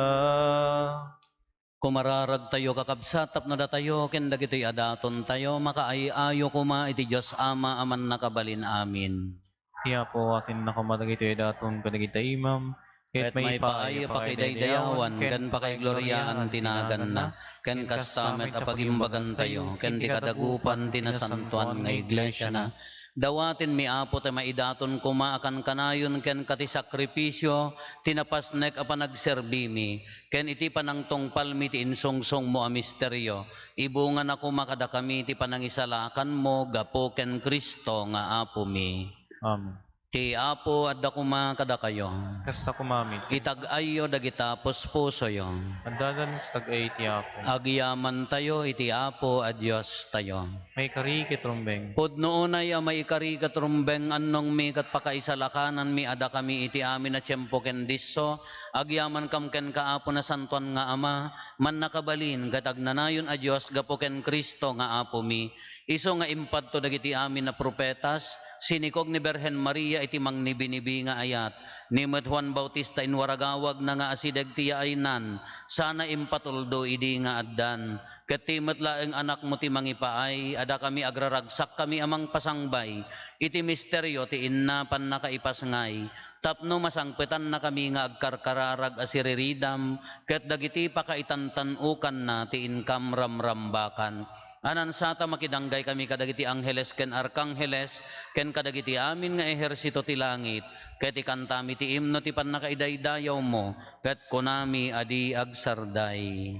Kumararagtayo, kakabsat, tapno datayo ken dagitoy a datontayo makaay-ayo koma iti Dios Ama a Mannakabalin. Amin. Ti Apo, akinna koma dagitoy a daton kadagiti imam, ket maipaay a pakaidaydayawan ken pakaigloriaan ti naganna, ken kasta met a pagimbagantayo ken ti kadagupan ti nasantoan nga iglesiana. Dawatenmi, Apo, ti maidaton koma a kankanayon kenka ti sakripisio ti napasnek a panagserbimi, ken iti panangtungpalmi ti insungsongmo a misterio, ibungana koma kadakami ti panangisalakanmo gapu ken Cristo nga Apomi. Amen. Ti Apo adda koma kadakayo. Kasta koma met. Itag-ayyo dagita puspusoyo. Adda ti tag-ay ti Apo. Agyamantayo iti Apo a Diostayo. Maikari ket rumbeng. Pudno unay a maikari ket rumbeng, annongmi ket pakaisalakananmi a dakami iti amin a tiempo ken disso, agyamankam kenka, Apo, Nasantoan nga Ama, mannakabalin ket agnanayon a Dios gapu ken Cristo nga Apomi. Isu nga impatto dagiti amin a profetas, sinikog ni Birhen Maria iti mangnibinibi nga ayat, ni met Juan Bautista inwaragawagna nga asideg ti yaaynan, sana impatuldo idi nga addan. Ket ti met laeng Anakmo ti mangipaay, a dakami agraragsakkami a mangpasangbay iti misterio ti innapannaka ipasngay, tapno masangpetannakami nga agkarkararag a siriridam ket dagiti pakaitantan-okanna ti inkam ramrambakan. Anansata makidanggay kami kadagiti angheles ken arkangheles ken kadagiti amin nga ehersito ti langit, ket ikantami ti imno ti pannakaidaydayawmo, ket kunami a di agsarday.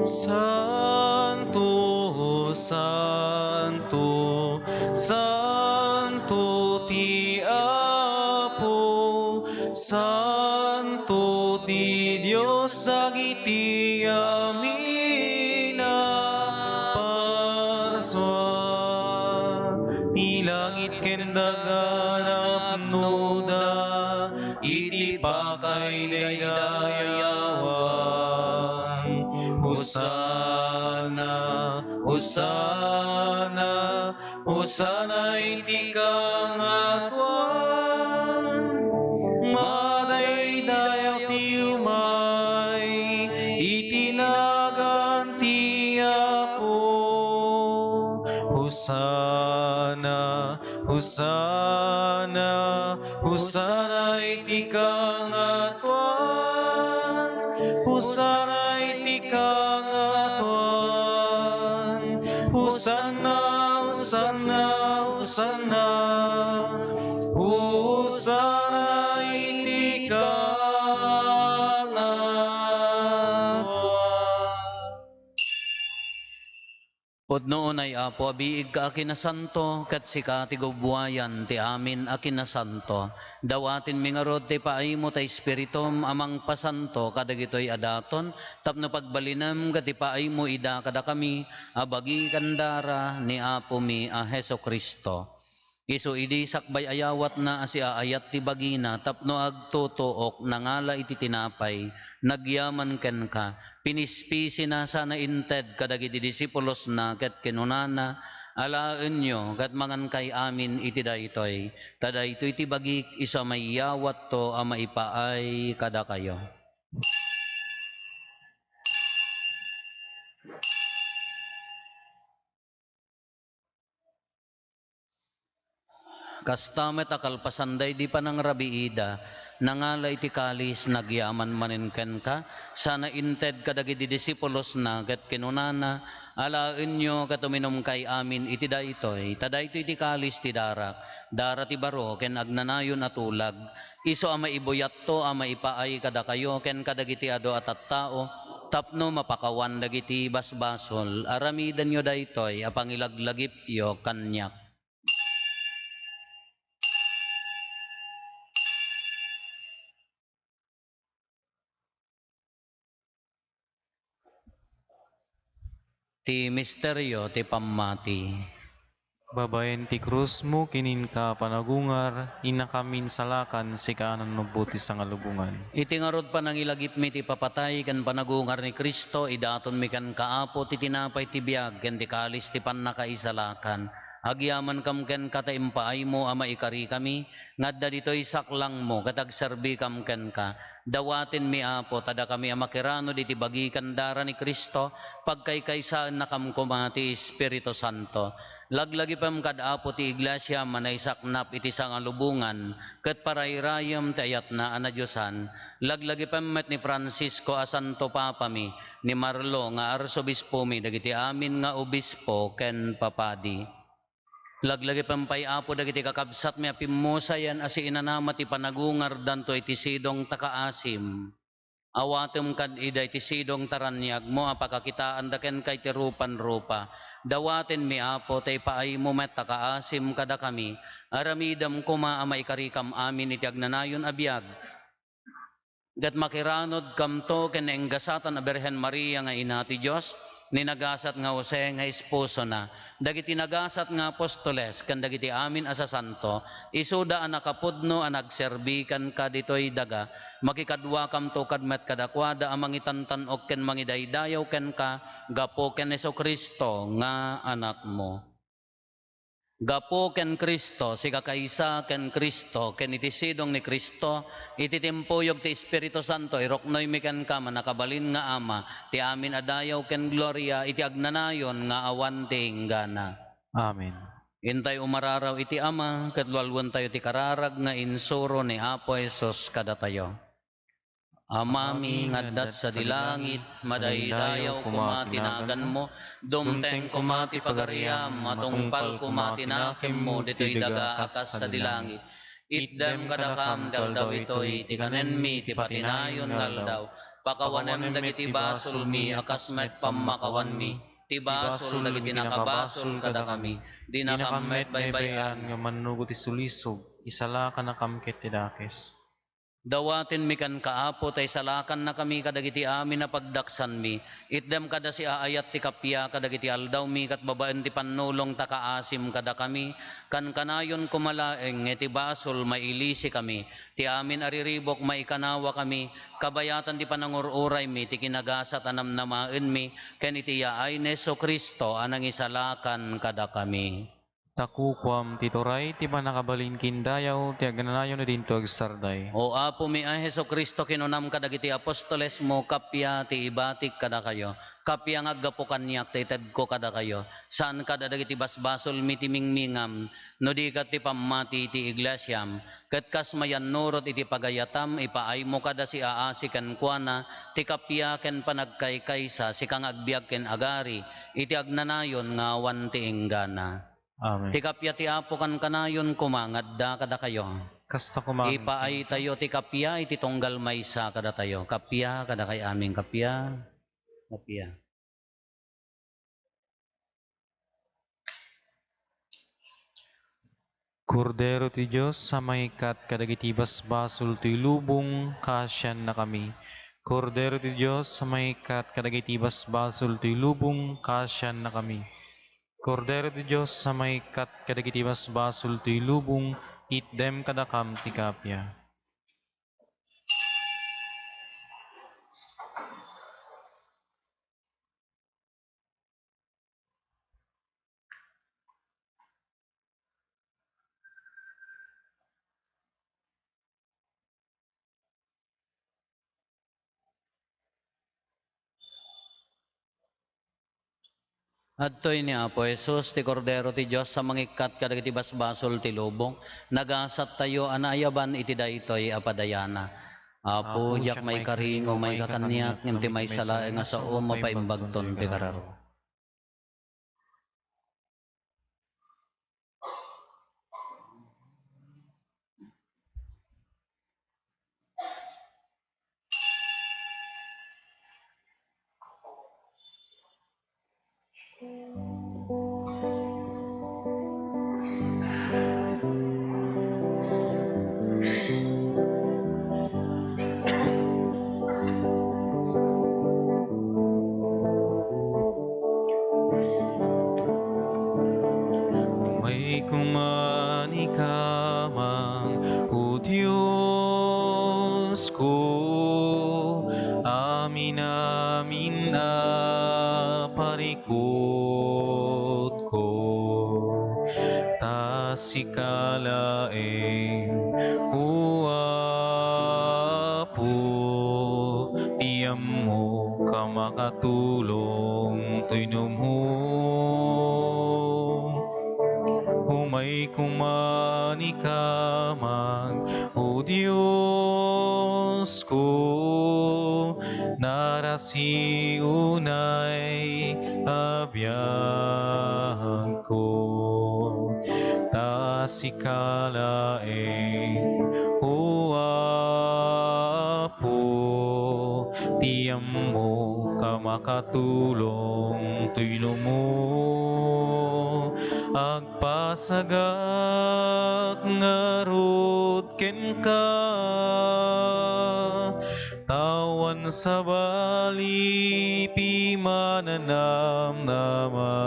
Santo, santo, santo ti Apo, santo ti Dios dagiti amin a parsua. Ti langit ken daga napnoda iti pakaidaydayawan. Hosanna, Hosanna, Hosanna iti kangatoan. Madaydayaw ti umay iti nagan ti Apo. Hosanna, Hosanna, Hosanna iti kangatoan. Hosanna iti kangatoan. Hosanna, Hosanna, Hosanna. Hosanna iti kangatoan. Pudno unay, Apo, a biigka a kinasanto, ket sika ti gubbuayan ti amin a kinasanto. Dawatenmi ngarud ti paaymo ta Espiritum a mangpasanto kadagitoy a daton, tapno pagbalinem ket ipaaymo ida kadakami a bagi ken dara ni Apomi a Jesu-Cristo. Isu idi sakbay a yawatna a siaayat ti bagina tapno agtutuok, nangala iti tinapay, nagyaman kenka, pinispisina sana inted kadagiti disipulosna ket kinunana, "Alaenyo ket mangankay amin iti daytoy, ta daytoy ti bagik isu a maiyawatto a maipaay kadakayo." Kasta met a kalpasan daydi panangrabiida, nangala iti kalis, nagyaman manen kenka, sana inted kadagiti disipulosna, ket kinunana, "Alaenyo ket uminumkay amin iti daytoy, ta daytoy ti kalis ti darak, dara ti baro ken agnanayon a tulag, isu a maibuyatto a maipaay kadakayo ken kadagiti adu a tattao, tapno mapakawan dagiti basbasol. Aramidenyo daytoy a pangilaglagipyo kaniak." Ti misterio ti pammati. Babaen ti krusmo ken inka panagungar, innakam insalakan, sika a nannubbot ti sangalubongan. Iti ngarud panangilagipmi ti ipapatay ken panagungar ni Cristo, idatonmi kenka, Apo, ti tinapay ti biag ken ti kalis ti pannakaisalakan. Agyamankam kenka ta impaaymo a maikarikami nga adda ditoy saklangmo ket agserbikam kenka. Dawatenmi, Apo, ta dakami a makiranod iti bagi ken dara ni Cristo, pagkaykaysaennakam koma ti Espiritu Santo. Laglagipem kad Apo ti Iglesia a naisaknap iti sangalubongan ket parairayem ti ayatna a nadiosan. Laglagipem met ni Francisco a Santo Papami, ni Marlo nga Arsobispomi, dagiti amin nga obispo ken papadi. Laglagipem pay, Apo, dagiti kakabsatmi a pimmusayen a siinanama ti panagungardanto iti sidong ta kaasim. Awatem kad ida iti sidong ta raniagmo a pakakitaanda kenka iti rupan-rupa. Dawatenmi, Apo, ta ipaaymo met ta kaasim kadakami. Aramidem koma a maikarikam amin iti agnanayon a biag. Ket makiranudkamto ken nainggasatan a Birhen Maria nga Ina ti Dios, ni nagasat nga Jose nga esposona, dagiti nagasat nga apostoles, ken dagiti amin a sasanto, isuda a nakapudno a nagserbi kenka ditoy daga, makikaduakamto kad met kadakuada a mangitantan-ok ken mangidaydayaw kenka gapu ken Jesu-Cristo nga Anakmo. Gapu ken Cristo, sikakaysa ken Cristo, ken iti sidong ni Cristo, iti timpuyog ti Espiritu Santo, iruknoymi kenka, Mannakabalin nga Ama, ti amin a dayaw ken gloria iti agnanayon nga awan ti inggana. Amen. Intay umararaw iti Ama, ket lualuentayo ti kararag nga insuro ni Apo Jesus kadatayo. Amami nga adda sadi langit, madaydayaw koma ti naganmo, dumteng koma ti pagariam, matungpal koma ti nakemmo ditoy daga a kas sadi langit. Itdem kadakam ti aldaw itoy ti kanenmi ti patinayon nga aldaw. Pakawanem dagiti basolmi a kas met pammakawanmi ti basol dagiti nakabasol kadakami. Dinakam met baybay-an nga mannugot ti sulisog, isalakanakam ket ti dakes. Dawatenmi kenka, Apo, ta isalakannakami kadagiti amin a pagdaksanmi. Itdem kada siaayat ti kappia kadagiti aldawmi ket babaen ti pannulong ta kaasim kadakami. Kankanayon koma laeng nga iti basol mailisikami. Ti amin a riribuk maikanawakami, kabayatan ti panangur-uraymi ti kinagasat a namnamaenmi ken iti yaay ni Jesu-Cristo a nangisalakan kadakami. Ta kukuam ti turay, ti pannakabalin ken dayaw, ti agnanayon a dinto agsarday. O Apomi a Jesu-Cristo, kinunam kadagiti apostolesmo, kappia ti ibatik kadakayo, kappia nga aggapu kaniak ti itedko kadakayo. Saan kada dagiti basbasolmi ti mingmingam, no di ket ti pammati ti iglesiam. Ket kas mayannurot iti pagayatam, ipaaymo kada siaasi kenkuana ti kappia ken panagkaykaysa, sika nga agbiag ken agari iti agnanayon nga awan ti inggana. Amen. Ti kappia ti Apo kankanayon koma nga adda kadakayo. Kasta koma. Ipaaytayo ti kappia iti tunggal maysa kadatayo. Kappia kadakay amin, kappia. Kappia. Kordero ti Dios a mangikkat kadagiti basbasol ti lubong, kaasiannakami. Kordero ti Dios a mangikkat kadagiti basbasol ti lubong, kaasiannakami. Kordero ti Dios a mangikkat kadagiti basbasol ti lubong, itdem kadakam ti kappia. Adtoy ni Apo Jesus, ti Kordero ti Dios a mangikkat kadagiti basbasol ti lubong. Nagasattayo a naayaban iti daytoy a padayana. Apo, diak maikari nga umayka kaniak, ngem ti maysa laeng nga sao mapaimbagton ti kararua. Umayko man ikaman, O Diosko, amin-amin a parikutko, ta sika laeng, O Apo, ti ammok a makatulong toy no ummo. Ay kumanika man, O Diosko, narasi unay a biagko. Ta sika laeng, O Apo, ti ammok a makatulong, tuynomo. Agpasagak ngarud kenka, ta awan sabali pimananamnama.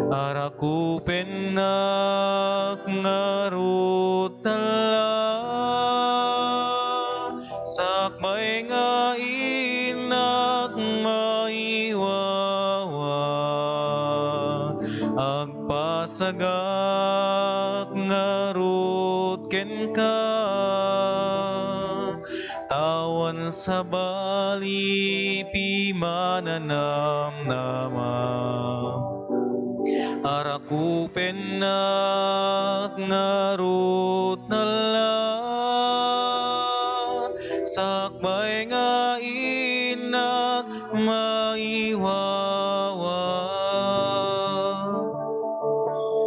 Arakupennak ngarud talla, sakbay nga innak maiwawa. Agpasagak ngarud kenka, ta awan sabali pimananamnama. Arakupennak ngarud talla, sakbay nga innak maiwawa.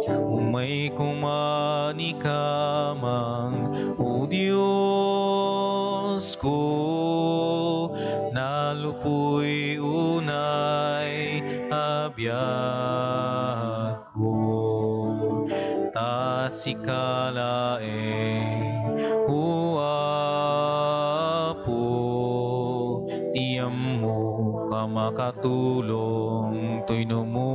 Umay kumanika man, O Diosko, nalupoy unay a biagko. Ta sika laeng, O Apo, ti ammok a makatulong, tuynomo.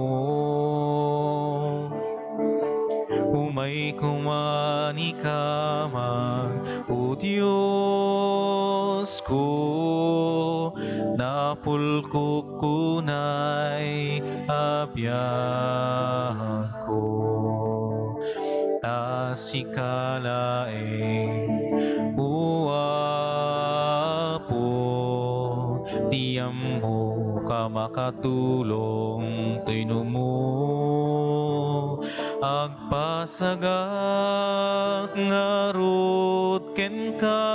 Umay kumanika man, O Diosko, napulkok unay a biagko. Ta sika laeng, O Apo, ti ammok a makatulong, tuynomo. Agpasagak ngarud kenka,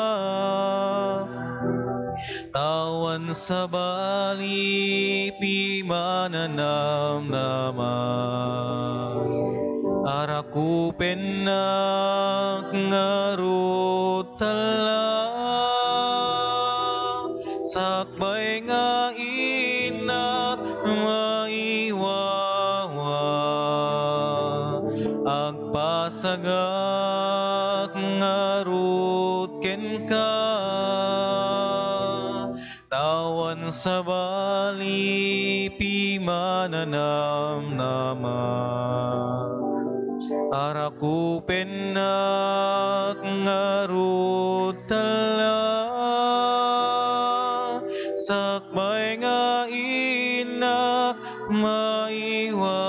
ta awan sabali pimananamnama. Arakupennak ngarud talla, sakbay nga innak maiwawa. Agpasagak ngarud kenka, ta awan sabali pimananamnama. Arakupennak ngarud talla, sakbay nga innak maiwawa.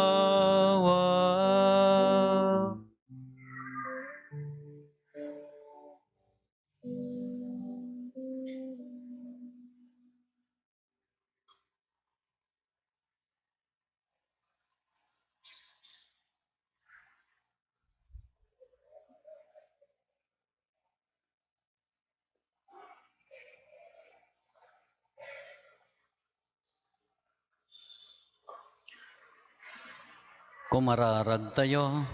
Kumararagtayo.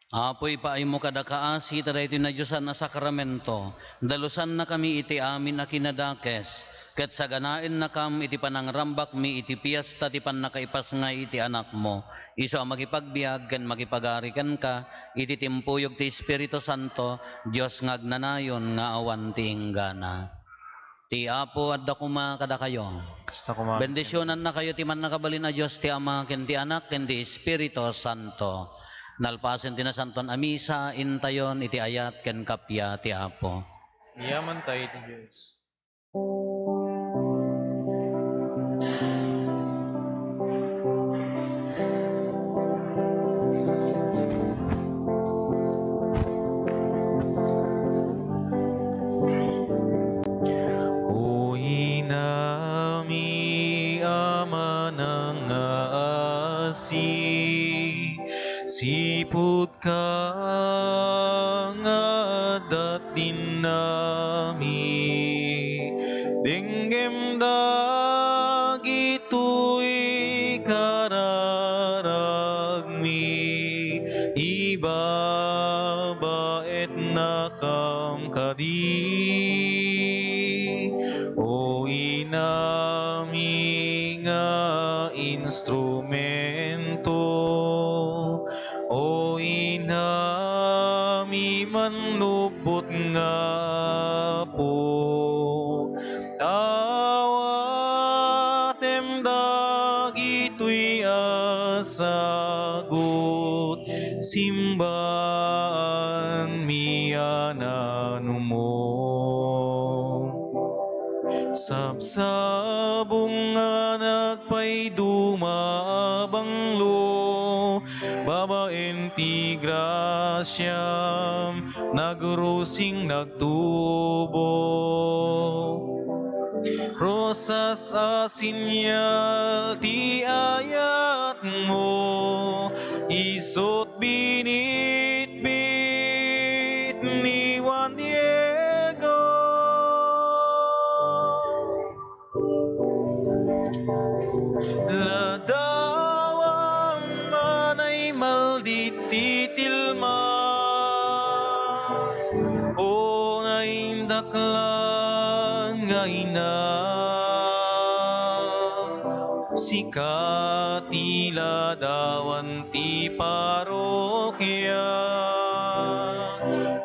Apo, ipaaymo kada kaasi ita daytoy nadiosan a sakramento. Dalusannakami iti amin a kinadakes, ket saganaennakam iti panangrambakmi iti piesta ti pannakaipasngay iti Anakmo. Isu a makipagbiag ken makipagari kenka iti timpuyog ti Espiritu Santo, Dios nga agnanayon nga awan ti inggana. Ti Apo adda koma kadakayo. Kasta koma. Bendisionannakayo ti Mannakabalin a Dios, ti Ama, ken ti Anak, ken ti Espiritu Santo. Nalpasen ti Nasantoan a Misa, intayon iti ayat ken kappia ti Apo. Yaman tayo ti Dios. O inami a manangngaasi, Sipud ka nga adda dinami, denggem dagitoy kararagmi, ibabaetnakam kadi, o inami nga instrumento, o inami mannubbot nga Apo. Awatem dagitoy a sagut, simbaanmi a nanumo. Sabsabong nga nagpayduma a banglo, babaen ti grasiam, nagrusing nagtubo. Rosas a sinyal ti ayatmo, isut binitbit ni Juan Diego. Ladawam manay maldit ti tilma, o naindaklan nga ina. Sika ti ladawan ti parokia,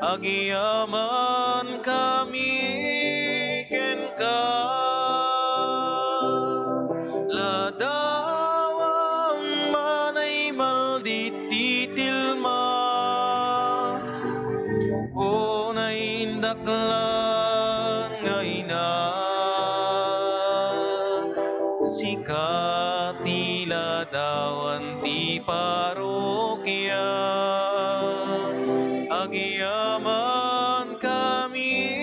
agyamankami kenka. Ladawam manay maldit ti tilma, o naindaklan nga ina. Sika ti ladawan ti parokia, agyamankami